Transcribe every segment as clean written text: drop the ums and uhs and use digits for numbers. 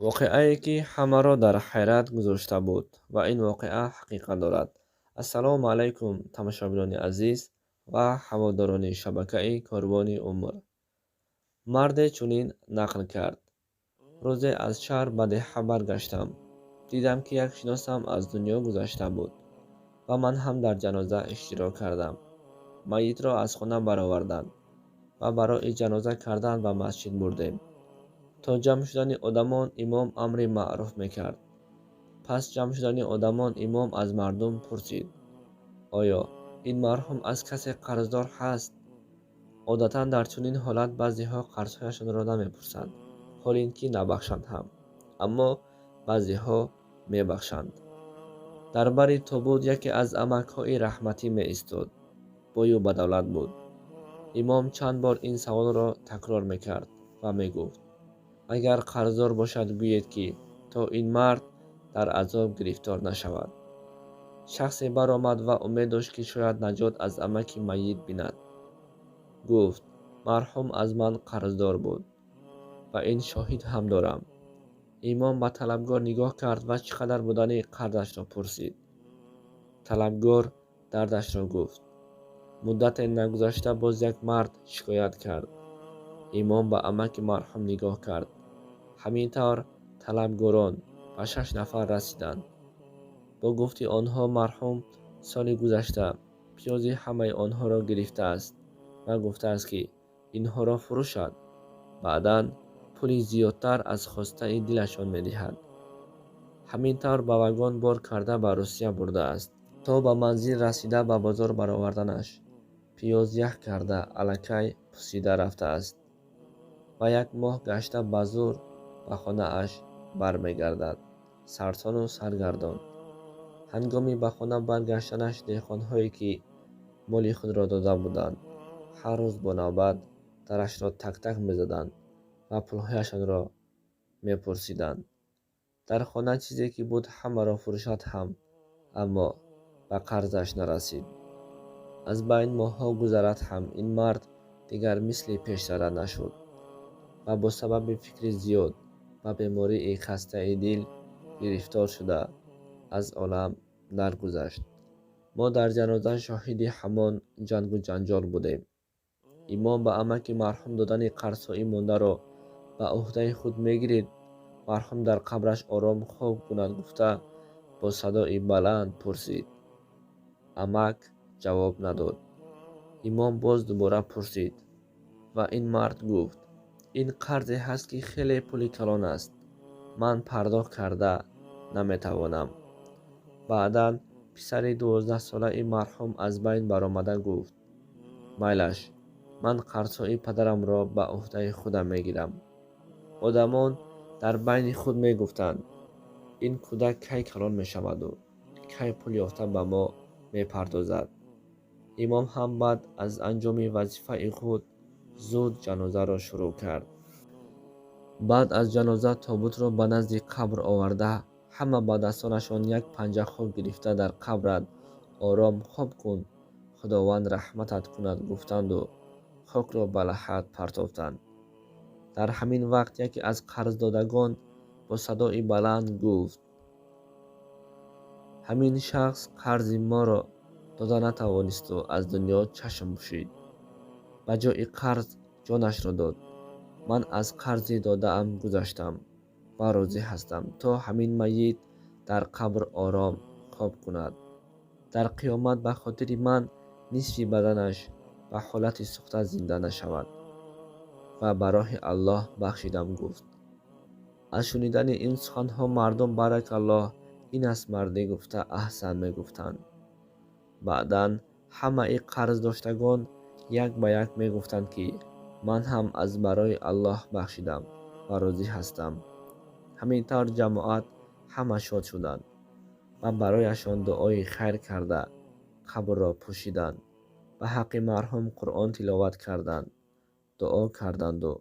Воқеае, ки ҳамаро дар ҳайрат гузошта буд, ва ин воқеа ҳақиқат дорад. Ассалому алайкум, тамошобинони азиз ва ҳаводорони шабакаи Корвони умр. Марде чунин нақл кард: рӯзе аз шаҳр ба деҳа баргаштам. Дидам, ки як шиносам аз дунё гузашта буд ва ман ҳам дар ҷаноза иштирок кардам. Майитро аз хона бароварданд ва барои ҷаноза кардан ба масҷид бурдем. То ҷамъ шудани одамон имом амри маъруф мекард. Пас ҷамъ шудани одамон имом аз мардум пурсид: оё ин марҳум аз касе қарздор ҳаст? Одатан дар чунин ҳолат баъзеҳо қарзҳояшонро намепурсанд, ҳол ин ки набахшанд ҳам, аммо баъзеҳо мебахшанд. Дар бари тобут яке аз амакҳои раҳматӣ меистод. Бою бадавлат буд. Имом чанд бор ин саволро такрор мекард ва мегуфт: агар қарздор бошад, гӯед, ки то ин мард дар азоб гирифтор нашавад. Шахсе баромад ва умед дошт, ки шояд наҷот аз амаки майит бинад. Гуфт: марҳум аз ман қарздор буд ва ин шоҳид ҳам дорам. Имом ба талабгор нигоҳ кард ва чӣ қадар будани қарзашро пурсид. Талабгор дардашро гуфт. Муддате нагузашта боз як мард шикоят кард. Имом ба амаки марҳум нигоҳ кард. Ҳамин тавр талабгорон ба 6 нафар расиданд. Бо гуфти онҳо марҳум соли гузашта пиёзи ҳамаи онҳоро гирифтааст ва гуфтааст, ки инҳоро фурӯшад, баъдан пули зиёдтар аз хостаи дилашон медиҳад. Ҳамин тавр ба вагон бор карда ба Русия бурдааст. То ба манзил расида ба бозор бароварданаш пиёз ях карда аллакай пусида рафтааст ва як моҳ гашта ба зӯр ба хонааш бармегардад, сарсону саргардон. Ҳангоми ба хона баргаштанаш деҳқонҳое, ки моли худро дода буданд, ҳар рӯз бо навбат дарашро так-так мезаданд ва пулҳояшонро мепурсиданд. Дар хона чизе ки буд, ҳамаро фурӯшад ҳам, аммо ба қарзаш нарасид. Аз байн моҳҳо гузарад ҳам, ин мард дигар мисли пештара нашуд ва бо сабаби фикри зиёд ба бемории хастаи дил гирифтор шуда аз олам даргузашт. Мо дар ҷаноза шоҳиди ҳамон ҷангу ҷанҷол будем. Имом ба амаки марҳум додани қарзҳои мондаро ба ӯҳдаи худ мегиред, марҳум дар қабраш ором хоб кунад гуфта бо садои баланд пурсид. Амак ҷавоб надод. Имом боз дубора пурсид ва ин мард гуфт: ин қарзе ҳаст, ки хеле пули калон аст, ман пардохт карда наметавонам. Баъдан писари 12-солаи марҳум аз байн баромада гуфт: майлаш, ман қарзҳои падарамро ба ӯҳдаи худам мегирам. Одамон дар байни худ мегуфтанд: ин кӯдак кай калон мешаваду кай пул ёфта ба мо мепардозад. Имом ҳам баъд аз анҷоми вазифаи худ зуд ҷанозаро шурӯъ кард. Баъд аз ҷаноза тобутро ба назди қабр оварда, ҳама ба дастонашон як панҷа хок гирифта дар қабрат ором хоб кун, Худованд раҳматат кунад гуфтанду хокро ба лаҳад партофтанд. Дар ҳамин вақт яке аз қарздодагон бо садои баланд гуфт: ҳамин шахс қарзи моро дода натавонисту аз дунё чашм пӯшид. Ба ҷои қарз ҷонашро дод. Ман аз қарзи додаам гузаштам ва розӣ ҳастам, то ҳамин майит дар қабр ором хоб кунад. Дар қиёмат ба хотири ман нисфи баданаш ба ҳолати сӯхта зинда нашавад ва ба роҳи Аллоҳ бахшидам гуфт. Аз шунидани ин суханҳо мардум баракаллоҳ, ин аст мардӣ гуфта аҳсан мегуфтанд. Баъдан ҳамаи қарздоштагон як ба як мегуфтанд, ки ман ҳам аз барои Аллоҳ бахшидам ва розӣ ҳастам. Ҳамин тавр ҷамоат ҳама шод шуданд ва барояшон дуои хайр карда қабрро пӯшиданд, ба ҳаққи марҳум Қуръон тиловат карданд, дуо карданду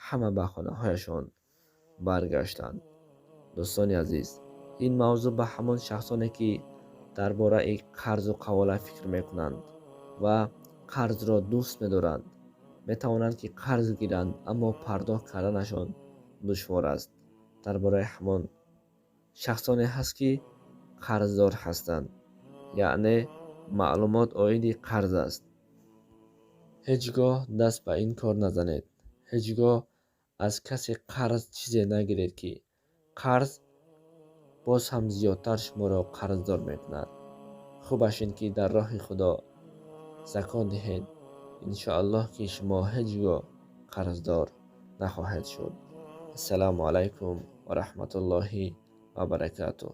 ҳама ба хонаҳояшон баргаштанд. Дӯстони азиз, ин мавзӯъ ба ҳамон шахсоне, ки дар бораи қарзу қавола фикр мекунанд ва қарзро дӯст медоранд, метавонанд, ки қарз гиранд, аммо пардохт карданашон душвор аст. Дар бораи ҳамон шахсоне ҳаст, ки қарздор ҳастанд, яъне маълумот оиди қарз аст. Ҳеҷ гоҳ даст ба ин кор назанед, ҳеҷ гоҳ аз касе қарз чизе нагиред, ки қарз боз ҳам зиёдтар шуморо қарздор мекунад. Хубаш ин ки дар роҳи Худо закот диҳед. Иншоаллоҳ, ки шумо ҳеҷ гоҳ қарздор нахоҳед шуд. Ассалому алайкум ва раҳматуллоҳи ва баракатуҳ.